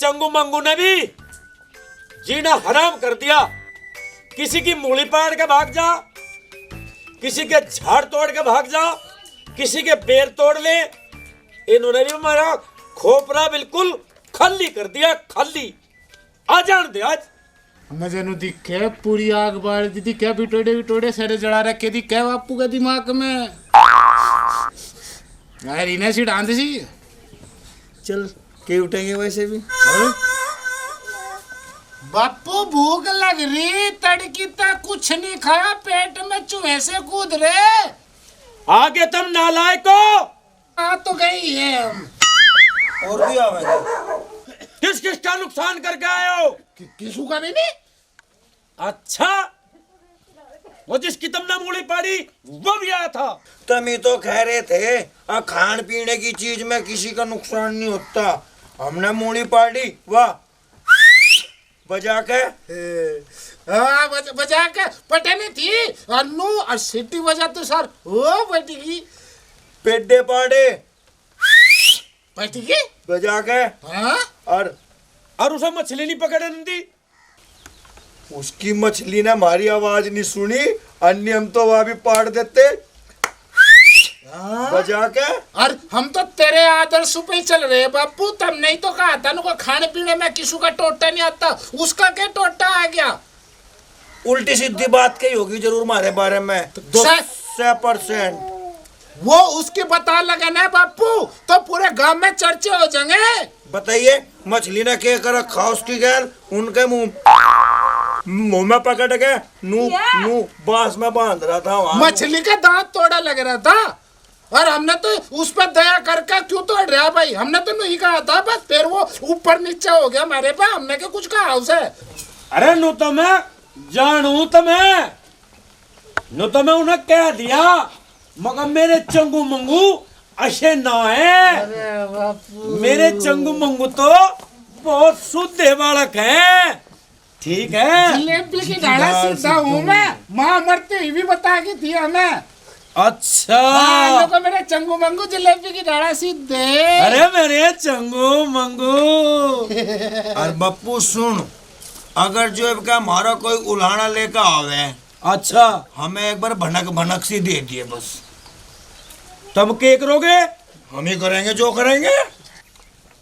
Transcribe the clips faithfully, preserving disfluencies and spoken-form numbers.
चंगू मंगू ने भी जीना हराम कर दिया। किसी की मूली पाड़ के भाग जा, किसी के झाड़ तोड़ के भाग जा, किसी के पैर तोड़ ले। इन्होंने भी हमारा खोपरा बिल्कुल खाली कर दिया, खाली। आ जान दे आज। मजे नु दिखे, पूरी आग बाल दी दिखे, बिटोड़े बिटोड़े सारे जला रखे दिखे बापू के दिमाग में। यार, इन्हें सी डांद सी। चल, के उठेंगे वैसे भी। हाँ? बापू, भूख लग रही, तड़की तक कुछ नहीं खाया, पेट में चूहे से कूद रहे। आगे तुम नालायक हो। आ तो गई है हम। और भी आवेंगे। किस किस का नुकसान करके आए हो? कि-, किसू का भी नहीं। अच्छा, वो जिसकी तुमने मूली पाड़ी, वो भी आया था। तमी तो कह रहे थे, आ, खान पीने की चीज में किसी का नुकसान नहीं होता। हमने मूली पाड़ी, वाह, बजा के। हाँ, बज-, बजा के पटनी थी। अन्नू और सीटी बजा तो सर, वो बज गई। पेडे पाड़े। बज गई। बजा के। हाँ। और और उसे मछली नहीं पकड़न दी। उसकी मछली ने हमारी आवाज नहीं सुनी, अन्य हम तो वहां भी पाड़ देते। हाँ। बजा के। और हम तो तेरे आदर्श पे ही चल रहे हैं बापू, तब नहीं तो कहा था, उनको खाने पीने में किसी का टोटा नहीं आता, उसका क्या टोटा आ गया? उल्टी सीधी बात कही होगी जरूर हमारे बारे में। तो सौ percent। वो उसके पता लगे ना बापू, तो पूरे गांव में चर्चे हो जाएंगे। बताइए, मछली ने के कर रखा उसकी गैल, उनके मुंह, मुंह में पकड़ के नू, क्या? नू बांस में बांध रहा था वहां। मछली का दांत तोड़ा लग रहा था, और हमने तो उस पर दया करके क्यों तोड़ रहा भाई, हमने तो नहीं कहा था, बस फिर वो ऊपर नीचे हो गया हमारे पे, हमने क्या कुछ कहा उसे? अरे नू तो मैं जानू तो मैं, नू तो मैं उन्हें कह दिया, मगर मेरे चंगू मंगू अशे ना है। अरे बापू। मेरे चंगू मंगू तो बहुत सुधे बालक हैं। ठीक है। जलेबी की ढाला सीधा हूँ मैं, माँ मरती हुई भी बता के थी हमें। अच्छा। हाँ, लोगों मेरे चंगू मंगू जलेबी की ढाला सीधे। अरे मेरे चंगू मंगू। और बप्पू सुन, अगर जो इनका हमारा कोई उलाना लेकर आवे, अच्छा। हमें एक बार भनक भनक सी दे दिए बस। तब के करोगे? हम ही करेंगे जो करेंगे।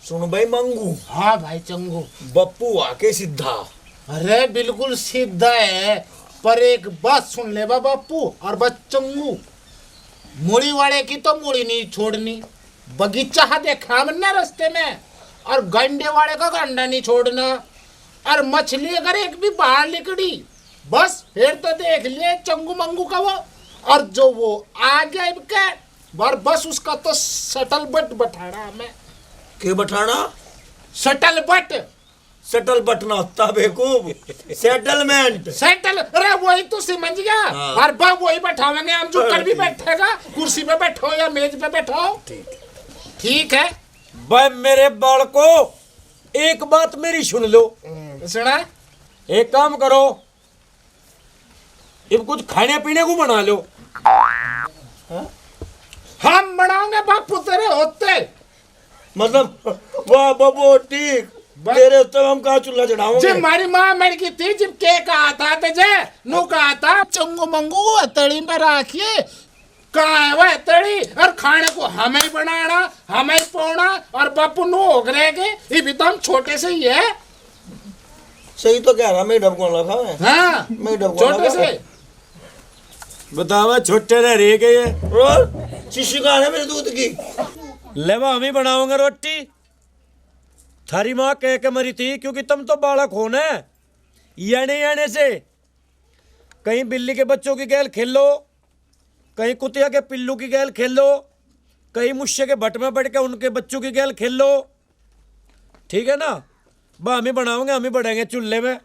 सुन भाई मंगू। हाँ भाई चंगू। बप्पू आके सीधा। अरे बिल्कुल सीधा है, पर एक बात सुन ले बा बापू और बा चंगू, मूली वाले की तो मूली नहीं छोड़नी, बगीचा हा देखा हमने रास्ते में, और गंडे वाले का गंडा नहीं छोड़ना, और मछली अगर एक भी बाहर निकली, बस फिर तो देख लिए चंगू मंगू का वो। और जो वो आ गया इनके, और बस उसका तो सटल बट बैठाना हमें। के बैठाना? Subtle but. सटल बट ना होता बेवकूफ, सेटलमेंट। सेटल, अरे वही तो समझ गया। हाँ। और बा वही बैठावेंगे हम, जो कर भी बैठेगा, कुर्सी पे बैठो या मेज पे बैठो। ठीक है। ठीक है। भाई मेरे बालको, एक बात मेरी सुन लो। हम्म, सुना। एक काम करो, इब कुछ खाने पीने को बना लो। हम बनाओगे बापू तेरे होते। मतलब, वाह बाबू, ठीक। बस। तेरे तो हम कहाँ चूल्हा चढ़ाओगे? जब हमारी माँ मर गई थी, जब के कहा था तुझे, नु कहा था, चंगू मंगू हथेली पे रखिए, कहाँ है वो हथेली? और खाने को हमें ही बनाना, हमें ही पौना, और बापू नु हो रहे के, ये भी तो हम छोटे से ही है। सही तो कह रहा, मैं डबको ना खावे। हाँ, मैं डबको ना छोटे खावे। से। बतावा, छोटे रह रहे के ये। और शिशु कहाँ है मेरे दूध की? लेवा, हम ही बनाओगे रोटी। थारी माँ कह के मरी थी, क्योंकि तुम तो बालक हो ना। याने याने से कहीं बिल्ली के बच्चों की गैल खेल लो, कहीं कुतिया के पिल्लू की गैल खेल लो, कहीं मुश्शे के भट में पड़ के उनके बच्चों की गैल खेल लो। ठीक है ना? बा हम ही बनाओगे, हम ही बढ़ेंगे चूल्हे में।